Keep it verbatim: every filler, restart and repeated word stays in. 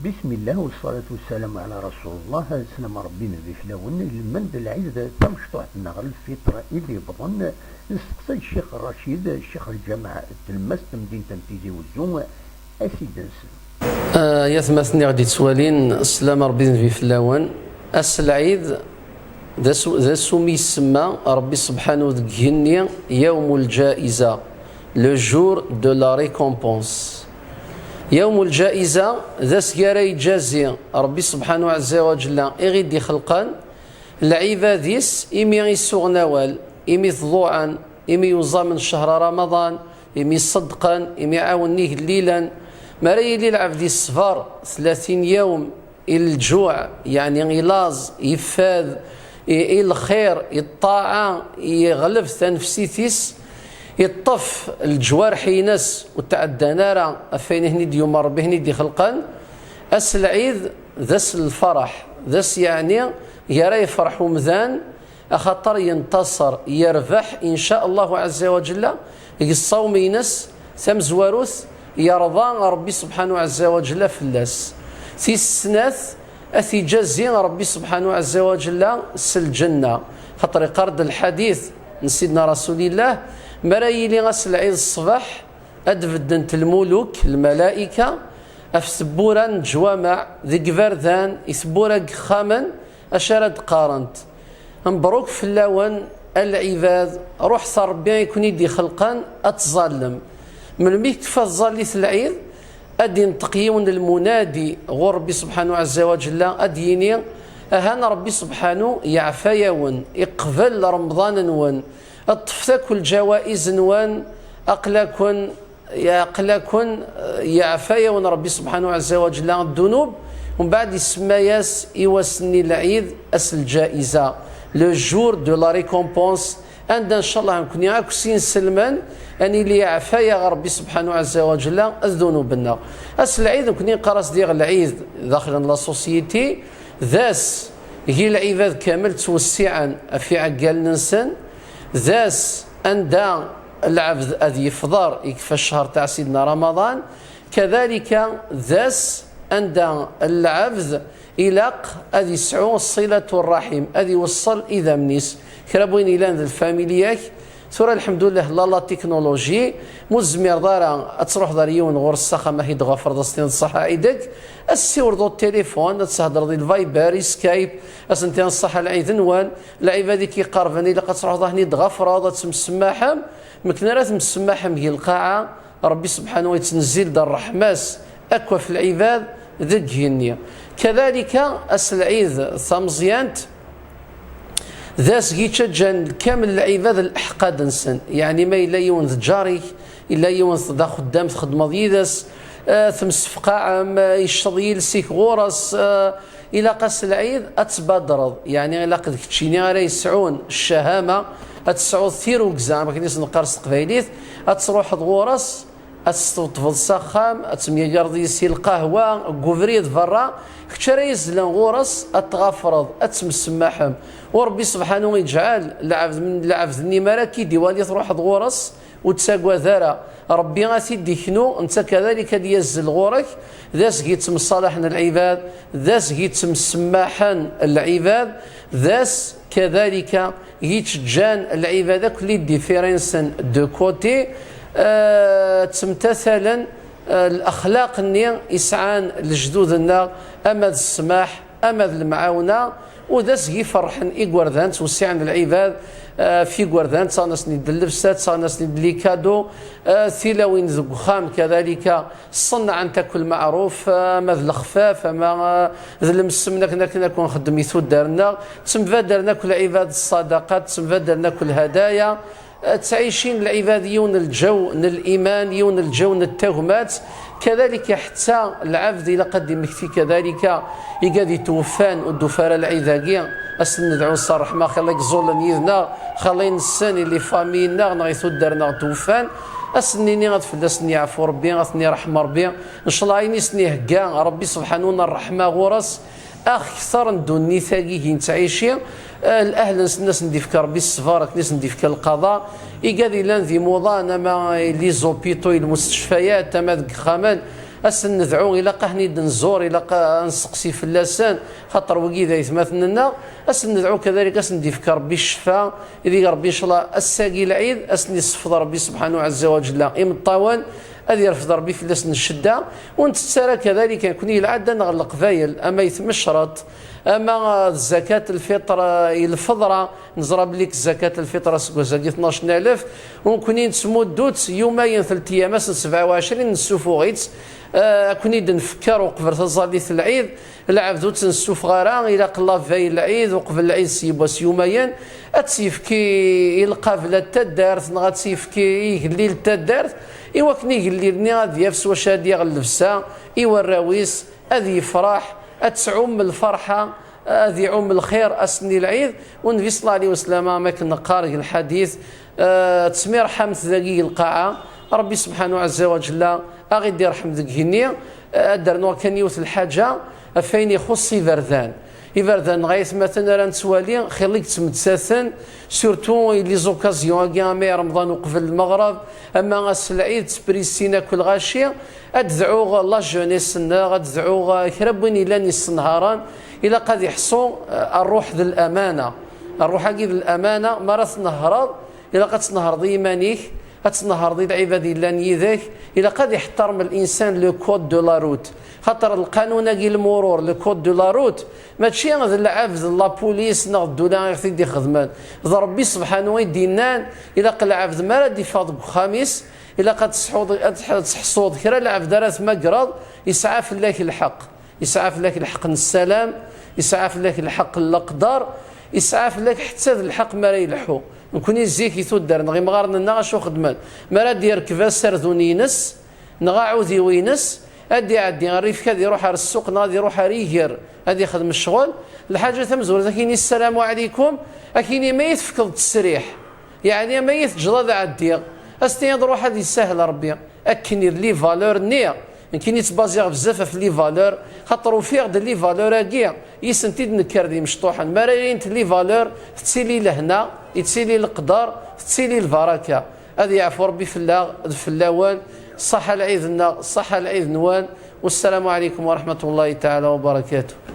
Bismillah, wassalatu wassalamu ala rasulillah. Slam Rebbi n di fell-awen. Ilmend n lɛid tamecṭuḥt neɣ lfitr i d-yewwḍen, nesteqsa Ccix Racid, ccix n lǧameɛ n tlemmast n temdint n Tizi Wezzu, a t-id-nsen. Ah, ya tmaten i ɣ-d-yettwalin, slam Rebbi n di fell-awen. Ass n lɛid, d ass, d ass umi isemma Rebbi subḥanahu deg igenni yawm lǧaiza, le jour de la récompense. Yawm lǧaiza, d asga ara yeǧǧazi Rebbi subḥanahu ɛezza wa ǧella i ɣ-id-ixelqen, lɛibad-is imi i suɣen awal, imi tḍuɛen, imi yuẓamen ccehr Ramaḍan, imi ṣeddqen, imi ɛawnen igellilen. Mi ara yili lɛebd iṣber tlatin yawm i lǧuɛ, yeɛni i laẓ, i fad, i, i lxir, i ṭṭaɛa, yeɣleb tanefsit-is, iṭṭef leǧwarḥ-ines ur tɛeddan ara ɣef wayen i ten-id-yumeṛ Rebbi, i ten-id-ixelqen. Ass n lɛid d ass n lferḥ, d ass yeɛni i ara yefreḥ umdan, axaṭer yentasar, yerbeḥ, in ca Allahu ɛezza wa ǧella, deg ṣṣawm-ines tamezwarut, yerḍa Rebbi subḥanahu ɛezza wa ǧella fell-as. Tis snat, ad t-iǧazi Rebbi subḥanahu ɛezza wa ǧella s lǧenna. Xaṭer iqqar-d lḥadit n Sidna Rasulillah, mi ara yili ass n lɛid ṣṣbeḥ, ad d-beddent lmuluk, lmalaika, ɣef tewwura n leǧwameɛ, deg iberdan, i tewwura n yexxamen, acu ara d-qqarent? Mebruk fell-awen a lɛibad, ruḥet ar Rebbi i ken-id-ixelqen ad tẓallem. Melmi i tekfa tẓallit n lɛid, ad d-inṭeq yiwen n lmunadi ɣur Rebbi subḥanahu ɛezza wa ǧella, ad d-yini: ahan Rebbi subḥanahu yeɛfa-yawen, iqbel Remḍan-nwen, ṭṭfet akk lǧawaiz-nwen, aql-aken, aql-aken, eh, yeɛfa-yawen Rebbi subḥanahu ɛezza wa ǧella ddunub. Umbeɛd isemma-yas i wass-nni n lɛid ass n lǧaiza, le jour de la récompense, anda ncallah nekni akk s inselmen ad nili yeɛfa-yaɣ Rebbi subḥanahu ɛezza wa ǧella ddunub-nneɣ. Ass n lɛid nekni neqqar-as diɣ lɛid daxel n la société, d ass i lɛibad kamel ttwessiɛen ɣef iɛeggalen-nsen, d ass anda lɛebd ad yefḍer, yekfa ccher taaɛ Sidna Ramaḍan, kadalika d ass anda lɛebd ilaq ad yesɛu ṣilatu ṛṛaḥim, ad iweṣṣel idammen-is. Kra n wayen yellan d lfamilya-k, tura lḥemdullah la, la technologie, ma ur tezmireḍ ara ad truḥeḍ ar yiwen ɣur-s s axxam, ad k-id-ɣafreḍ, ad s-tiniḍ ṣaḥa ɛid-ik, ad s-ssiwleḍ au téléphone, ad s-thedreḍ i lviber, i Skype, ad s-tiniḍ ṣaḥa lɛid-nwen. Lɛibad i k-iqerben ilaq ad truḥeḍ ad ten-id-ɣafreḍ, ad temsemmaḥem. Mekken ara temsemmaḥem gi lqaɛa, Rebbi subḥanahu yettnezzil-d ṛṛeḥma-s akk ɣef lɛibad deg igenni. Kadalika ass n lɛid tameẓyant, d ass i yettaǧǧan kamel lɛibad leḥqad-nsen. Yeɛni ma yella yiwen d lǧar-ik, yella yiwen d axeddam txeddmeḍ yid-s, eh, temsefqaɛem, eh, yecceḍ yiles-ik ɣur-s, eh, ilaq ass n lɛid ad tbadreḍ. Yeɛni ilaq d keččini ara yesɛun ccahama, ad tesɛuḍ tirugza, am akken i s-neqqar s teqbaylit, ad truḥeḍ ɣur-s, ad testewṭbeḍ s axxam, ad temyagareḍ yis-i lqahwa, deg ubrid berra, kečč ara yezlen ɣur-s, ad tɣafreḍ, ad temsemmaḥem. U Rebbi subḥanahu iǧɛel lɛebd, lɛebd-nni mi ara k-id-iwali truḥeḍ ɣur-s, ur ttagad ara, Rebbi ad t-id-iknu, netta kadalik ad yazzel ɣur-k. D ass i yettemṣalaḥen lɛibad, d ass i yettemsemmaḥen lɛibad, d ass kadalika i yettǧǧan lɛibad akk les différences de côté, eh, ttemtatalen, eh, lexlaq-nni i sɛan lejdud-nneɣ, ama d ssmaḥ, ama d lemɛawna, u d ass i iferrḥen igerdan, ttwessiɛen lɛibad, eh, ɣef igerdan, ttaɣen-asen-id llebsa, ttaɣen-asen-id les cadeaux, eh, tilawin deg uxxam, kadalika ṣennɛent akk lmeɛruf, eh, ama d lexfaf, ama, eh, d lemsemmen akken, akken akk nxeddem i tuddar-nneɣ, ttembaddalen akk lɛibad ṣṣadaqat, ttembaddalen akk lhadaya, Ttɛicin lɛibad yiwen n lǧaw n liman, yiwen n lǧaw n tagmat. Kadalika ḥetta lɛebd ilaq ad d-immekti kadalika igad itweffan ur d-tufi ara lɛid-agi, ad sen-nedɛu s ṛṛeḥma, xilla i iẓullen yid-neɣ, xilla i nessen i les familles-nneɣ neɣ i tuddar-nneɣ tweffan, ad sen-nini ad fell-asen yeɛfu Ṛebbi, ad ten-iṛeḥm Ṛebbi. Ncallah ayen i sen-ihegga Ṛebbi subḥanu n ṛṛeḥma ɣur-s, akter n ddunit-agi i nettɛici, eh, lahl-nsen ad sen-d-ifk Ṛebbi ṣṣber, akken i sen-d-ifka lqaḍa, igad yellan d imuḍan, ama les hôpitaux, i lmustecfayat, ama deg ixxamen, Ad sen-nedɛu, ilaq ad ten-id-nẓur, ilaq ad nseqsi fell-asen, xaṭer wigi d aytmaten-nneɣ. Ad sen-nedɛu kadalik, ad sen-d-ifk Ṛebbi ccfa, ideg Ṛebbi, ncallah, ass-agi lɛid, ad sen-issefḍ Ṛebbi subḥanahu ɛezza wa ǧella imeṭṭawen, ad irfed Ṛebbi fell-asen ccedda. Ur ntett ara kadalik, nekkni lɛada-nneɣ n Leqbayel, ama i tmecreḍt, ama d zakat lfiṭr, i lfeḍra, neẓra belli zakat lfiṭr aseggas-agi tnac n alef, u nekkni nettmuddu-tt yumayen, telt iyam, ass n sebɛa u ɛecrin nessufuɣ-itt. Eh, ad ken-id-nfekker uqbel taẓallit n lɛid, lɛebd ur tt-nessufeɣ ara, ilaq la veille n lɛid, uqbel lɛid s yiwwas yumayen, ad tt-yefk i, i lqabla n taddart, neɣ ad tt-yefk i igellil n taddart, i wakken igellil-nni ad yaf s wacu ad yaɣ llebsa i warraw-is, ad yefreḥ, ad tɛum lferḥa, ad iɛum lxir ass-nni lɛid. U Nnbi ṣella Llahu ɛalayhi wa sallam, am akken neqqar deg lḥadit, eh, ttmirḥamt dagi deg lqaɛa, Ṛebbi subḥanahu ɛezza wa ǧella a ɣ-id-irḥem deg igenni. Eh, ad d-rnuɣ kan yiwet lḥaǧa ɣef wayen ixuṣṣ iberdan. Iberdan, dɣa aytmaten, ara nettwali xilla i yettmettaten, surtout i les occasions-agi, ama i Remḍan uqbel lmeɣreb, ama ass lɛid, ttprisin akk lɣaci. Ad dɛuɣ la jeunesse-nneɣ, ad dɛuɣ kra n win yellan yessenharen, ilaq ad iḥṣu, eh, ṛṛuḥ d lamana. Ṛṛuḥ-agi d lamana, mi ara tnehreḍ, ilaq ad tnehreḍ i yiman-ik, ad tnehreḍ i lɛibad yellan yid-k, ilaq ad iḥterm linsan le code de la route. Xaṭer lqanun-agi n lmurur, le code de la route, mačči d lɛebd n la police neɣ ddula i ɣ-t-id-ixedmen. D Ṛebbi subḥanahu i d-yennan, ilaq lɛebd mi ara d-iffeɣ deg uxxam-is, ilaq ad tesḥuḍ, ad tḥ-, ad tḥessuḍ kra lɛebd ara tmagreḍ, yesɛa fell-ak lḥeqq. Yesɛa fell-ak lḥeqq n ssalam, yesɛa fell-ak lḥeqq n leqder, yesɛa fell-ak ḥetta d lḥeqq mi ara yelḥu. Nekkni zik i tuddar neɣ imɣaren-nneɣ acu xedmen? Mi ara d-yerkeb aserdun-ines neɣ aɛudiw-ines, ad d-iɛeddi rrif, ad iruḥ ar ssuq neɣ ad iruḥ ar iger, ad ixdem ccɣel, lḥaǧa tamezwarut, ad k-yini ssalamu ɛlikum, ad k-yini ma i tefkeḍ ttesriḥ. Yeɛni, ama i teǧǧeḍ ad ɛeddiɣ, ad s-tiniḍ ruḥ ad yessahel Ṛebbi. Akken i d les valeurs-nni, nekkini ttbaziɣ bezzaf ɣef les valeurs, xaṭer ufiɣ-d les valeurs-agi, yis-sent i d-nekker d imecṭuḥen. Mi ara ilint les valeurs, tettili lehna, yettili leqder, tettili lbaraka. Ad yeɛfu Ṛebbi fell-aɣ d fell-awen. Ṣaḥa lɛid-nneɣ, ṣaḥa lɛid-nwen. Wassalamu ɛlikum wa raḥmatullahi taɛala wa barakatuh.